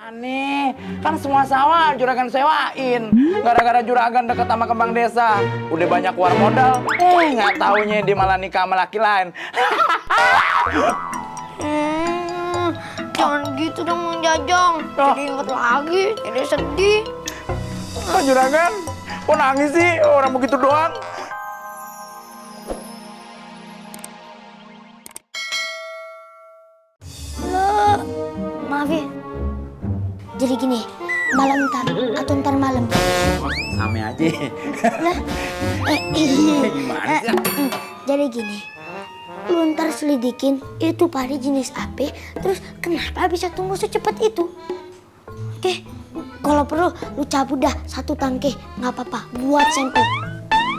Aneh, kan semua sawah juragan sewain. Gara-gara juragan deket sama kembang desa, udah banyak keluar modal. Nggak taunya dia malah nikah sama laki lain. Jangan gitu dong Mang Jajang. Jadi inget lagi, jadi sedih. Juragan, kok nangis sih? Orang begitu doang. Maaf ya. Jadi gini, malam ntar atau ntar malam. Sama aja. Lah, Gimana sih? Jadi gini, lu ntar selidikin itu padi jenis apa, terus kenapa bisa tumbuh secepat itu. Oke, kalau perlu lu cabut dah satu tangke, nggak apa-apa, buat sampel.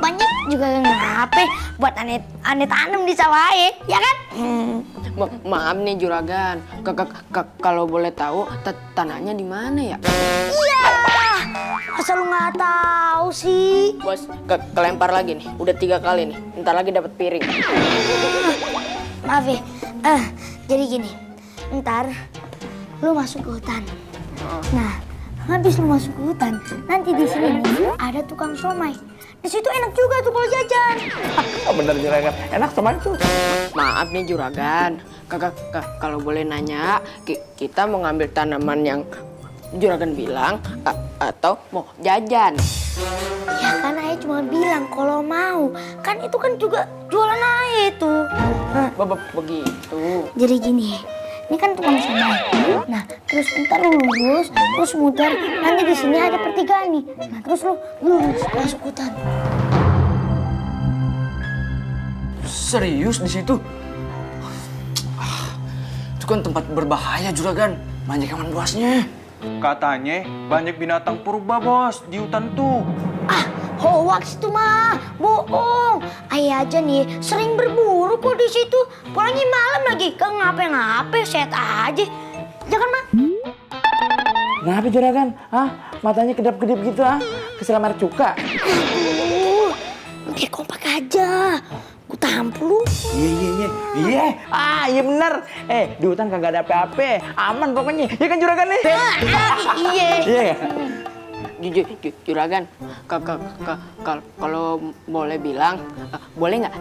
Banyak juga ngapain buat aneh tanam di sawah ya kan? Maaf nih juragan, kalau boleh tahu tanahnya di mana ya? Iya, asal lu nggak tahu sih. Bos, kelempar lagi nih, udah 3 kali nih, ntar lagi dapat piring. Maaf ya, jadi gini, ntar lu masuk ke hutan. Nah, habis lu masuk ke hutan, nanti di sini nih ada tukang somai. Di situ enak juga tuh kalau jajan. Oh, bener juragan, enak sama itu. Maaf nih juragan, kalau boleh nanya, kita mau ngambil tanaman yang juragan bilang atau mau jajan? Ya kan ayah cuma bilang kalau mau, kan itu kan juga jualan ayah itu. Begitu. Jadi gini, ini kan tukang somai. Nah, terus ntar lu lurus, terus muter, nanti di sini ada pertigaan nih. Nah, terus lu lurus masuk hutan. Serius di situ? Itu kan tempat berbahaya juragan, banyak hewan buasnya. Katanya banyak binatang purba bos di hutan tuh. Hoax itu mah, bohong. Ayah aja nih sering berburu kok di situ. Pulangnya malam lagi, gak ngapain-ngapain, sehat aja. Jangan mah. Kenapa juragan? Matanya kedap-kedip gitu Kesel merek cuka. Kayak kompak aja. Ku tampol lu. Iya. Iya bener. Di hutan kagak ada apa-apa. Aman pokoknya. Iya kan juragan nih? Iya. Iya. Juragan, kalau boleh bilang, boleh nggak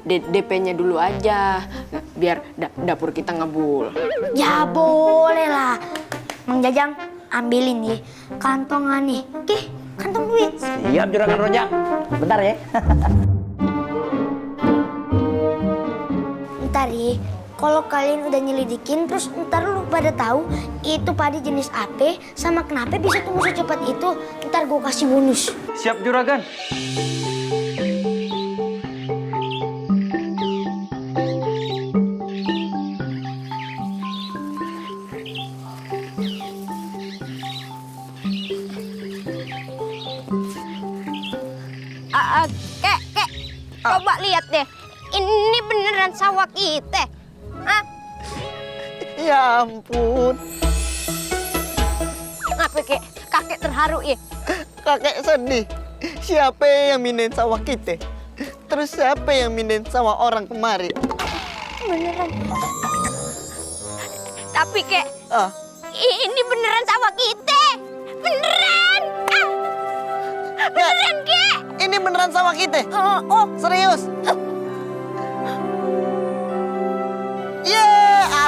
DP-nya dulu aja, biar dapur kita ngebul. Ya boleh lah. Mang Jajang, ambilin nih kantongan nih. Oke, kantong duit. Siap juragan rojak. Bentar ya. Ntar ya, kalau kalian udah nyelidikin, terus ntar lu pada tahu itu padi jenis apa, sama kenapa bisa tumbuh secepat itu, ntar gue kasih bonus. Siap juragan. Kek, coba lihat deh. Ini beneran sawah kita. Ya ampun, Ngapa kek? Kakek terharu ya? kakek sedih. Siapa yang minen sawah kita? Terus siapa yang minen sawah orang kemarin? Beneran. Tapi kek, Ah, ini beneran sawah kita. Beneran. Beneran kek. ini beneran sawah kita? Oh, Serius?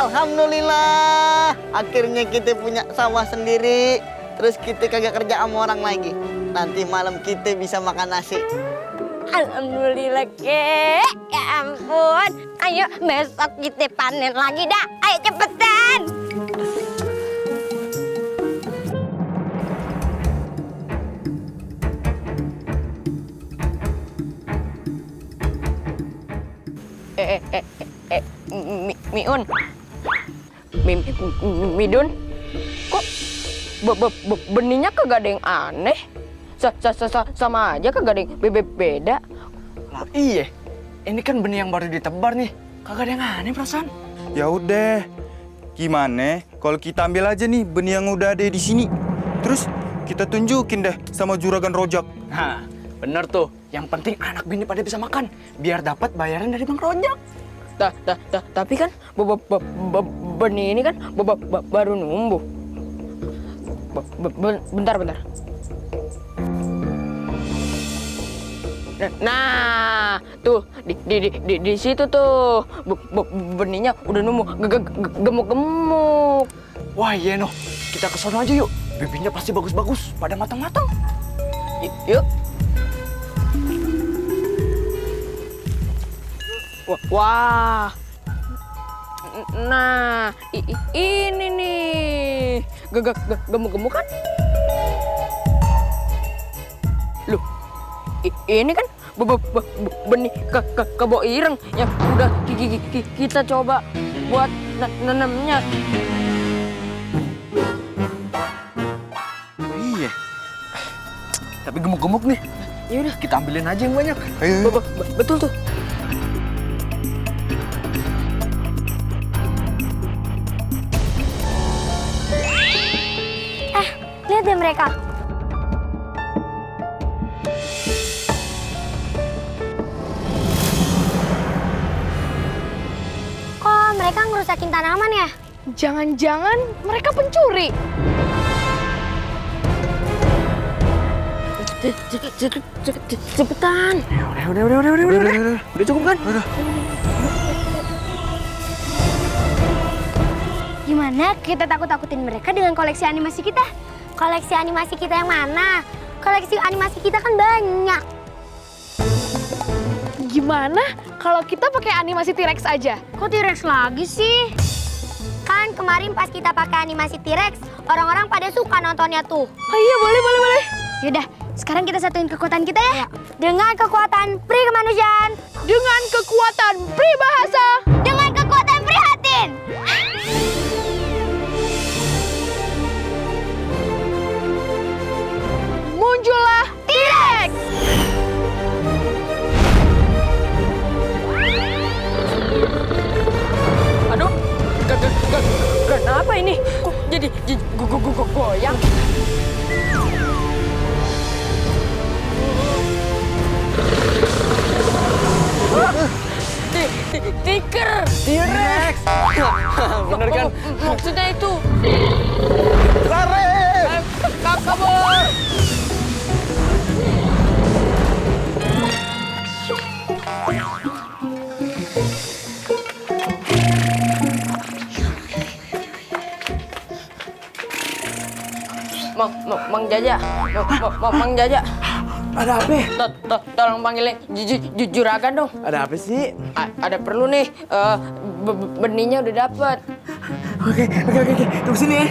Alhamdulillah, akhirnya kita punya sawah sendiri. Terus kita kagak kerja sama orang lagi. Nanti malam kita bisa makan nasi. alhamdulillah kek. Ya ampun. Ayo besok kita panen lagi dah. Ayo cepetan. Miun, Midun, kok benihnya kagak ada yang aneh? Sama aja kagak ada yang beda. Lah iya, ini kan benih yang baru ditebar nih, kagak ada yang aneh perasaan. Ya udah, gimana kalau kita ambil aja nih benih yang udah ada di sini. Terus kita tunjukin deh sama juragan rojak. Nah, bener tuh. Yang penting anak bini pada bisa makan, biar dapat bayaran dari Bang Rojak. Tapi kan benih ini kan baru numbuh. Bentar. Nah, tuh di situ tuh benihnya udah nemu gemuk-gemuk. Wah iya noh, kita ke sono aja yuk. Bibitnya pasti bagus-bagus, pada matang-matang. Yuk. Wah. Nah, ini nih. Gemuk-gemuk kan? Loh, ini kan benih kebo ireng yang udah kita coba buat nanamnya. Iya. Tapi gemuk-gemuk nih. Yaudah, Kita ambilin aja yang banyak. Ayo. betul tuh. Lihat deh mereka. Kok mereka ngerusakin tanaman ya? Jangan-jangan mereka pencuri. Cepetan. Udah cukup kan? Gimana kita takut-takutin mereka dengan koleksi animasi kita? Koleksi animasi kita yang mana? Koleksi animasi kita kan banyak. Gimana kalau kita pakai animasi T-Rex aja? Kok T-Rex lagi sih? Kan kemarin pas kita pakai animasi T-Rex, orang-orang pada suka nontonnya tuh. Oh iya, boleh. Yaudah, sekarang kita satuin kekuatan kita ya. Dengan kekuatan pri kemanusiaan. Dengan kekuatan pribahasa. Dengan kekuatan prihatin. Muncullah T-Rex. Aduh, kenapa ini? Kok jadi goyang? Tiker! T-Rex. Bener kan? Maksudnya itu. Lari! Kabur! Mang Jaja, Mang Jaja, Ada apa? tolong panggilin juragan dong. Ada apa sih? Ada perlu nih, benihnya udah dapet. Oke. Tunggu sini ya.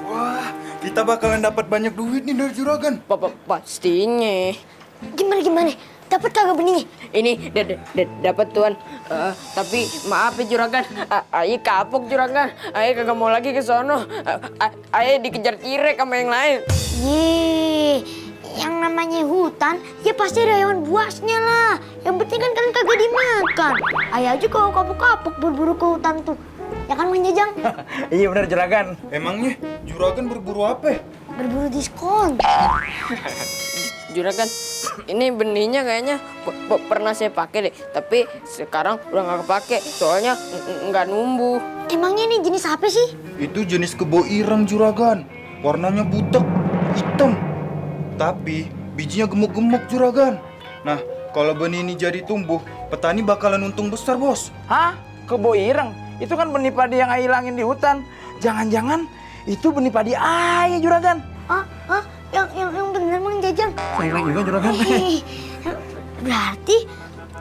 Wah, kita bakalan dapat banyak duit nih dari juragan. Pastinya. Gimana? Dapat kagak benihnya? Ini dapat tuan. Tapi maaf ya juragan, Ayo kapok juragan. Ayo kagak mau lagi ke sono. Ayo dikejar T-Rex sama yang lain. Yeay, yang namanya hutan, ya pasti ada hewan buasnya lah. Yang penting kan kalian kagak dimakan. Ayah aja kalau kapok-kapok berburu ke hutan tuh. Ya kan Mang Jajang? Iya bener juragan. Emangnya juragan berburu apa? Berburu diskon. Juragan, ini benihnya kayaknya pernah saya pakai deh. Tapi sekarang udah nggak kepake, soalnya nggak numbuh. Emangnya ini jenis apa sih? Itu jenis kebo ireng juragan. Warnanya butek, hitam. Tapi bijinya gemuk-gemuk juragan. Nah, kalau benih ini jadi tumbuh, petani bakalan untung besar, Bos. Hah? Kebo ireng? Itu kan benih padi yang Ayah hilangin di hutan. Jangan-jangan itu benih padi Ayah juragan. Yang bener Mang Jajang. Saya juga juragan. Berarti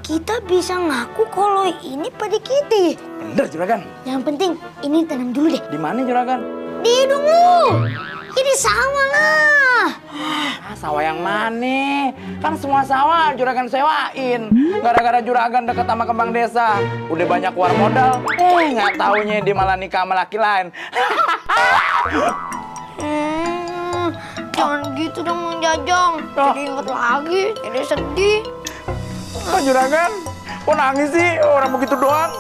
kita bisa ngaku kalau ini padi kita. Bener juragan. Yang penting ini tanam dulu deh. Di mana juragan? Di hidung lu. Ini sawah lah. Sawah yang mana? Kan semua sawah juragan sewain. Gara-gara juragan deket sama kembang desa. Udah banyak keluar modal. Nggak taunya dia malah nikah sama laki lain. Jangan gitu dong Mang Jajang. Jadi inget lagi, jadi sedih. Kok juragan? Kok nangis sih? Orang begitu doang.